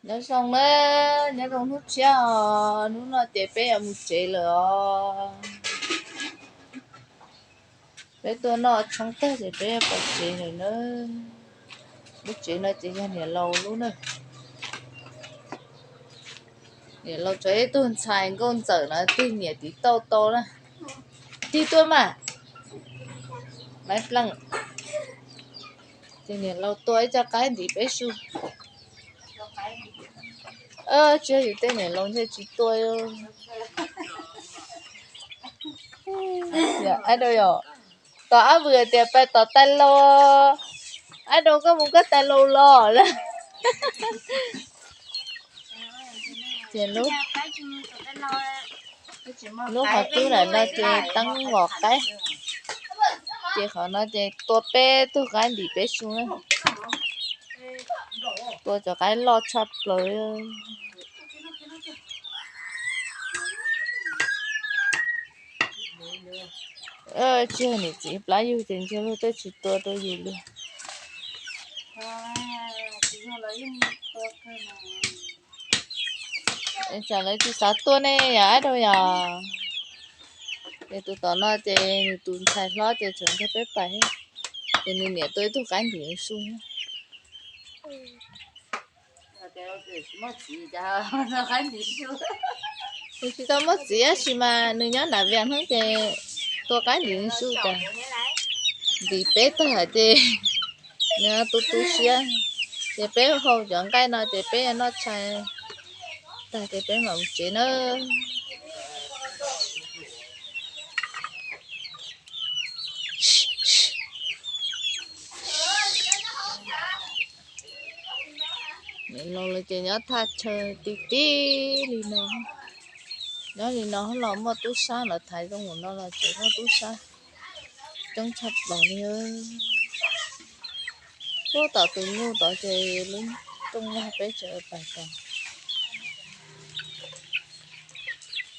Nyob zoo na, nyob zoo hnub tshiab os, hnub no ces peb yuav mus tsev lawm os. Peb tuaj noj tshoob tag ces peb yuav pais tsev lawm na. Lub tsev no ces yog niam laus lub na. Niam laus tso ib tug ntxhais nkauj ntxawm no tig niam tiv tauj tau na. Tig tuaj mas. Maiv Pleej. Ces niam laus tua ib co qaib ntim peb su. Tsis yog yus tej niam laus ntshe tsis tua. Ab dau yom, tom ab vwm tias pais tom tais laus, ab dau koj mus koj tais laus los lawm. Ces lub, lub qhov cub lam no ces teeb vos qaib, ces qhov no ces tua peb tug qaib ntim peb su na. Tua cov qaib loj tshaj plaws. Tsis yog niam txiv plab yug ces ntshe luag twb tsis tua rau yus li. Tsam lawv tsis xav tua ne yom, ab dau yom. Ces tus tom no ces nws tus ntxhais hlob ces tseem nrog peb pais, ces nws niam tua ib tug qaib ntim su. Nws tsis tau muaj txiv tab sis mas nws nyob nram Vias hnub ces tua qaib ntim su tas, ntim peb tag ces nws tu tu siab. Ces peb hau cov nqaij no ces peb yuav noj tshais tag ces peb mam mus tsev na. Niam laus lawv ces nyob thaj chaw ti ti li no, nyob li no los muaj tub sab lawv thaiv zoo mus no los tseem muaj tub sab coob tshaj plaws li. Puag tom tus nyuj tod ces lub rooj vag peb tseem pais tod,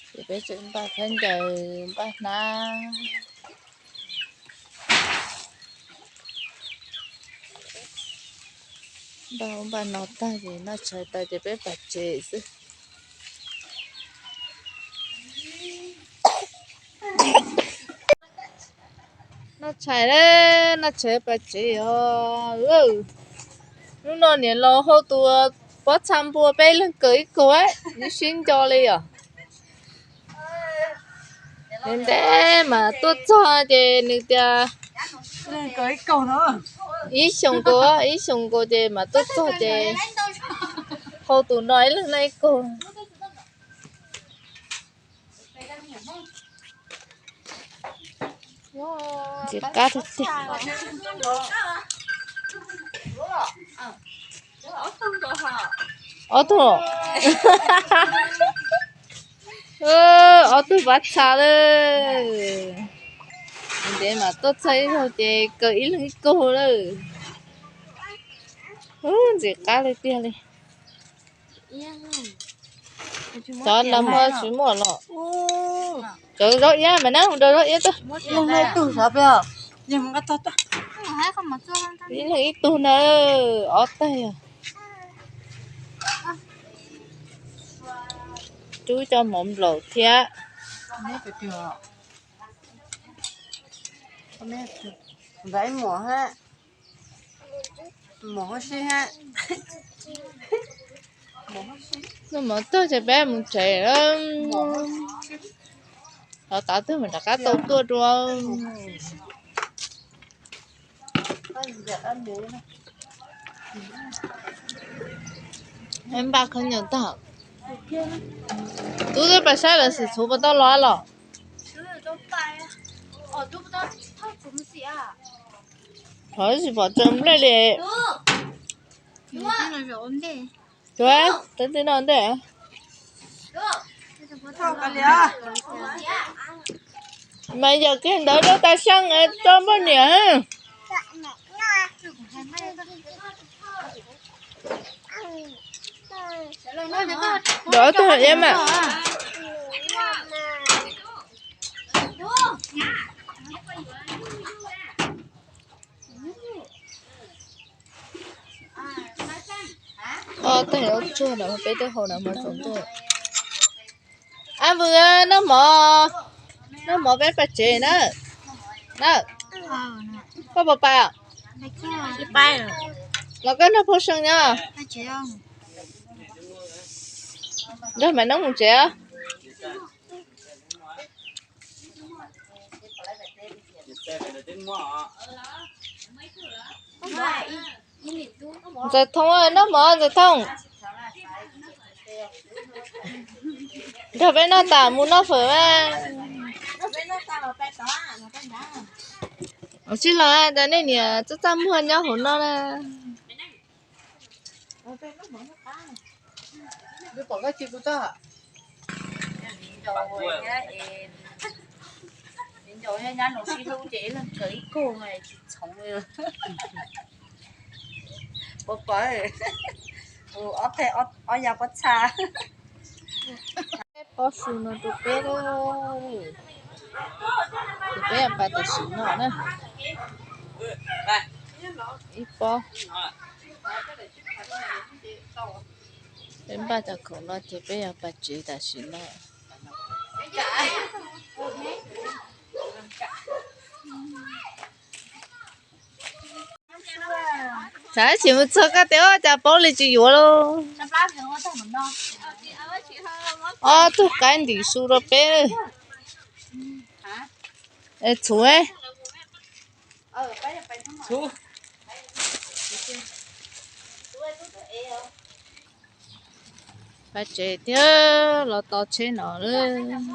ces peb tseem npaj khaub ncaws npaj hnab. Npaj ub npaj no tag ces noj tshais tas ces peb pais tsev xwb. Noj tshais, noj tshais pais tsev os. Hnub no niam laus hau tus pob txha npua peb leeg kaw ib kaug, ib sib nco li os. Ntev ntev mas tuaj txog ces nws tias ib xyoos nkaus, ib xyoos nkaus ces mas tuaj txog ces hau tus no ib leeg noj ib kaug. Ntxim qab tiag tiag. Ob tug, ob tug pob txha lawm. Ntev mas tuaj txog ib zaug ces kaw ib leeg ib kaug lawm. Ntxim qab li tiag li. Cov no muaj tsis muaj los. Cov zaub iab mas nab mus rau zaub iab tuaj. Ib leeg ib tug na, ob tag. Rub cov mov nplaum thiab. Noj mov tag ces peb mus tsev. Thov tav twg mam rov qab tau tuaj dua. Npaj khaub ncaws tag. Tub twb pais saib lawv xwm txhuv puas tau los los. Thov tsis pom tsaws nplej li. Tus, tus twg no ntej. Mas yawm kiag ntawd rau tas seej tso npoj niam. Dov tug iab mas. Os, Tej ua tsuag no peb twb haus na, mov tsaus ntuj. Ab Vwm, noj mov, noj mov peb pais tsev na. Na, koj puas pais? Los koj nrog Phauj See nyob. Nrog Maiv Noob mus tsev. Ntxawm Thoob, noj mov Ntxawm Thoob. Nrog peb noj tas mus noj fawm mas. Sib los tas nej niam txaj txaj muag nyob hauv no na. Ua pom, ob peb, ob yav pob txha. Peb pob su no rau peb, ces peb yuav pais tam sim no na. Ib pob. Peb npaj cov khoom no ces peb yuav pais tsev tam sim no. Xav tsis mus txog koj tias ua cas paub li tsis yuav lauj. Ob tug qaib ntim su rau peb. Txhuv. Pais tsev thiab los tos tsheb no lawm.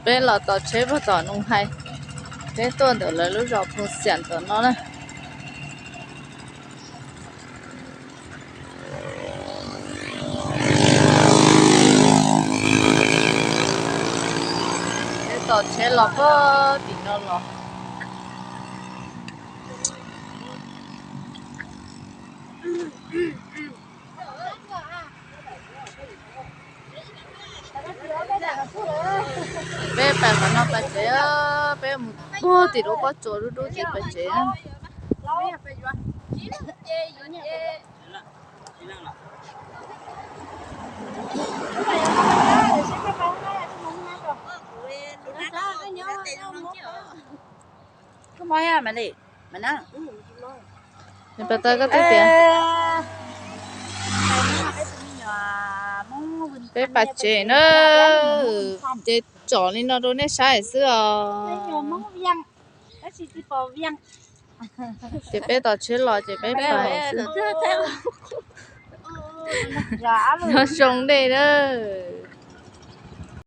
Peb los tos tsheb puag tom Noos Hais, peb tuaj ntawm lawv lub zos Phoos Xiam tom no na. Peb tos tsheb los puag tim no los. Peb pais qhov no pais tsev, peb mus puag tim lub pob tsuas dub dub tim pais tsev. Koj mob ib mas li, mas na. Pas tau koj twb tias peb pais tsev na, ces tsom li no rau nej saib xwb os. Ces peb tos tsheb los ces peb pais xwb. Nyob zoo nej na.